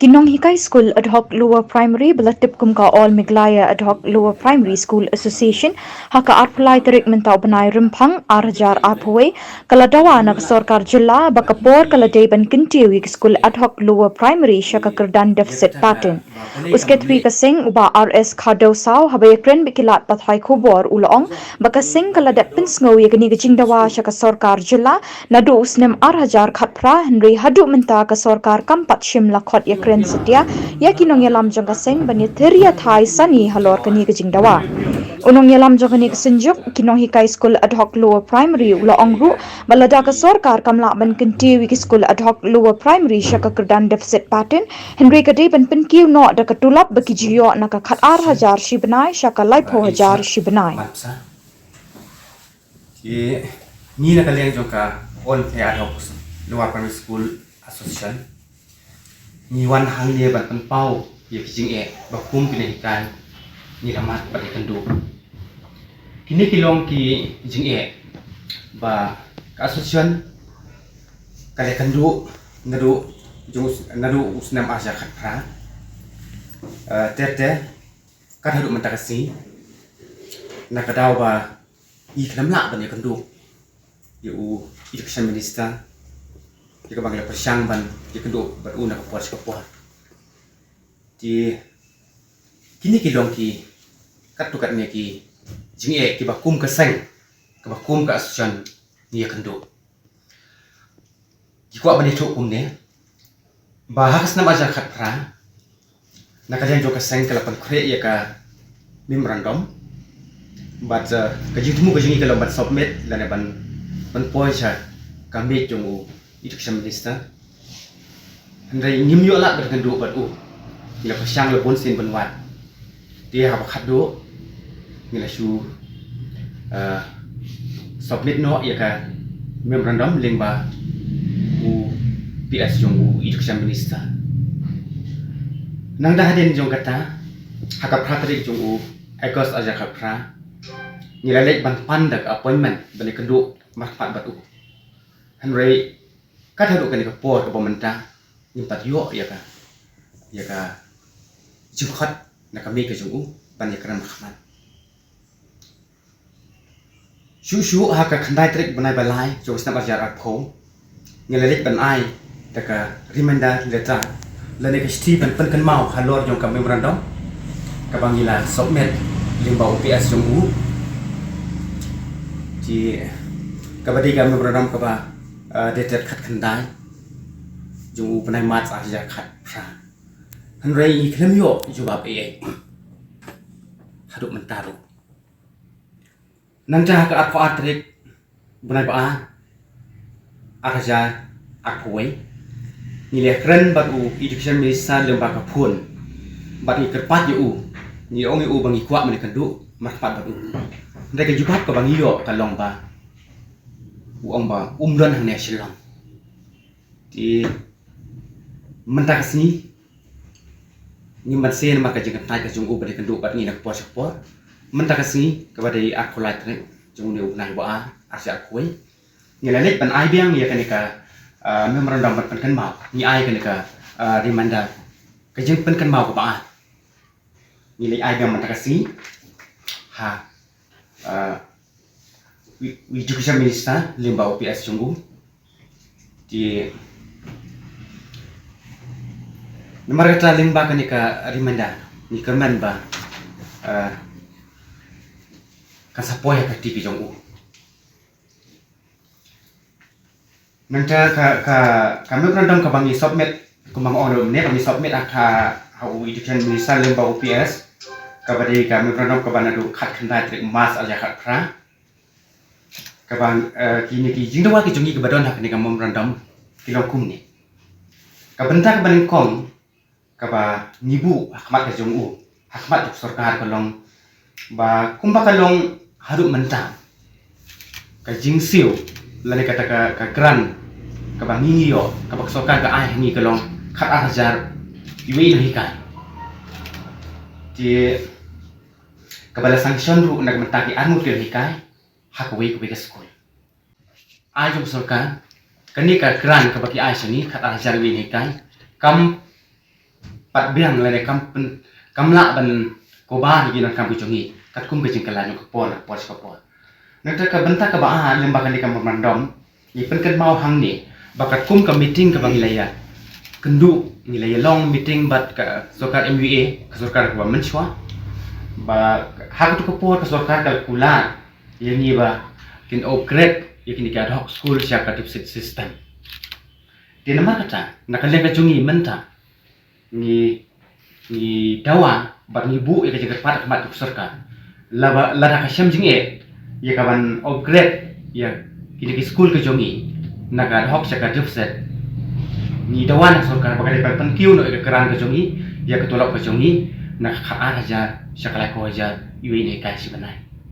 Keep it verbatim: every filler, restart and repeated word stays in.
Ki nonghikai skul Ad Hoc Lower Primary ba la tip kum ka All Meghalaya Ad Hoc Lower Primary School Association, ha ka arphew lai tarik mynta u bnai Rymphang ar hajar arphew wei, ka la dawa na ka sorkar jylla ba ka por ka la dei ban kyntiew ïa ki skul Ad Hoc Lower Primary sha ka kyrdan deficit pattern. U Secretary ka seng, u Bah R S Khardew Saw, haba ïakren bad ki lad pathai khubor, u la ong ba ka seng ka la dep pynsngew ïa kane ka jingdawa sha ka sorkar jylla naduh u snem ar hajar khatphra, hynrei haduh mynta ka sorkar kam pat shym la khot ïakren satia ïa ki nongïalam jong ka seng ban ïathir ïathai sani halor kane ka jingdawa. U nongïalam jong kane ka synjuk, ki nonghikai skul Ad Hoc Lower Primary, u la ong ruh ba lada ka sorkar kam lah ban kyntiew ïa ki skul Ad Hoc Lower Primary sha ka kyrdan deficit pattern, hynrei ka dei ban pynkiew noh da ka tulop ba ki ju ïoh na ka khat ar hajar shi bnai sha ka laiphew hajar shi bnai. Ki, ngi na ka liang jong ka All Meghalaya Ad Hoc Lower Primary School Association, ngi wan hangne ban pynpaw ïa ki jingeh ba kum ki nonghikai ngi la mad bad ïakynduh. Kine ki long ki jingeh ba ka association ka la ïakynduh naduh jong, naduh u snem ar hajar khatphra. Eh, ter ter, kat haduh mynta ka sngi, na ka daw ba ngi khlem lah ban ïakynduh ïa u Education Minister, ïa kaba ngi la pyrshang ban ïakynduh bad u na ka por sha ka por. Te kine ki long ki katto katne ki jingeh kiba kum ka seng, kaba kum ka association ngi ïakynduh. Ki kwah ban ïathuh kumne, ba ha ka snem ar hajar khatphra, na ka liang jong ka seng ka la pynkhreh ïa ka memorandum, bad, eh, ka jingthmu ka jong ngi ka long ban submit lane ban, ban poi sha ka miej jong u Education Minister. Hynrei ngim ïoh lad ban ïakynduh bad u. Ngi la pyrshang la bun sien bun wat. Te haba khatduh ngi la shu, eh, submit noh ïa ka memorandum lyngba u P S jong u Education Minister. Nangta hadien jong kata, ha ka phra tarik jong u August ar hajar khatphra, ngi la leit ban pan da ka appointment ban ïakynduh markhmat bad u. Hynrei kat haduh kane ka por kaba mynta, ngim pat ïoh ïa ka, ïa ka jingkhot na ka miej ka jong u ban ïakren markhmat. Shuh shuh ha ka khyndai tarik bnai ba lai jong u snem ar hajar arphew, ngi la leit ban ai da ka reminder letter lane ka shithi ban pynkynmaw halor jong ka memorandum kaba ngi la submit lyngba u P S jong u. Te kaba dei ka memorandum kaba, eh, dated khatkhyndai jong u bnai March ar hajar khatphra. Hynrei ngi khlem ïoh jubab ei ei haduh mynta ruh. Nangta ha ka arphew ar tarik bnai ba ar, ar hajar arphew wei, ngi la ïakren bad u Education Minister lyngba ka phone bad ngi kyrpad ïa u, ngi ong ïa u ba ngi kwah ban ïakynduh markhmat bad u. Hynrei ka jubab kaba ngi ïoh ka long ba u ong ba um don hangne ha Shillong. Te mynta ka sngi ngim banse namar ka jingkyntait ka jong u ban ïakynduh bad ngi na ka por sha ka por. Mynta ka sngi kaba dei arphew lai tarik jong une u bnai ba ar, ar hajar arphew wei, ngi la leit ban ai biang ïa kane ka, ah, memorandum ban pynkynmaw, ngi ai kane ka, ah, reminder, ka jingpynkynmaw kaba ar. Ngi leit ai biang mynta ka sngi ha, ah, u, u Education Minister lyngba u P S jong u. Te namar kata lyngba kane ka reminder ngi kyrmen ba, ah, kan sa poi ha ka kti ka jong u. Nangta ka, ka, ka memorandum kaba ngi submit, kumba nga ong mynne, ba ngi submit ha ka, ha u Education Minister lyngba u P S, kaba dei ka memorandum kaba naduh khatkhyndai tarik March ar hajar khatphra. Kaba, eh, kine ki jingdawa ki jong ngi kiba don ha kane ka memorandum ki long kumne. Ka bynta kaba nyngkong kaba ngi buh ha khmat ka jong u, ha khmat jong ka sorkar ka long ba kumba ka long haduh mynta, ka jingsiew lane kata ka, ka grant kaba ngi ngi ïoh, kaba ka sorkar ka ai ha ngi ka long khat ar hajar iwei i nonghikai. Te kaba la sanction ruh na ka bynta ki arngut ki nonghikai ha kawei kawei ka skul. Ai jong ka sorkar, kane ka grant kaba ki ai sha ngi khat ar hajar iwei i nonghikai, kam pat biang lane kam pyn, kam lah ban cover ïa ki nongkam ki jong ngi katkum ka jingkylla jong ka por na ka por sha ka por. Nangta ka bynta kaba ar lyngba kane ka memorandum, ngi pynkynmaw hangne ba katkum ka meeting kaba ngi la ïa kynduh, ngi la ïa long meeting bad ka sorkar M U A, ka sorkar kaba mynshuwa, ba ha katu ka por ka sorkar ka la kular ïa ngi ba kin upgrade ïa kine ki ad hoc school sha ka deficit system. Te namar kata, na ka liang ka jong ngi mynta ngi, ngi dawa bad ngi buh ïa ka jingkyrpad ha khmat ka sorkar. Lada, lada ka shem jingeh ïa ka ban upgrade ïa kine ki skul ka jong ngi na ka ad hoc sha ka deficit, ngi dawa na ka sorkar ba ka dei ban pynkiew noh ïa ka grant ka jong ngi, ïa ka tulop ka jong ngi, na ka khatar hajar sha ka laiphew hajar iwei na ikai shi bnai.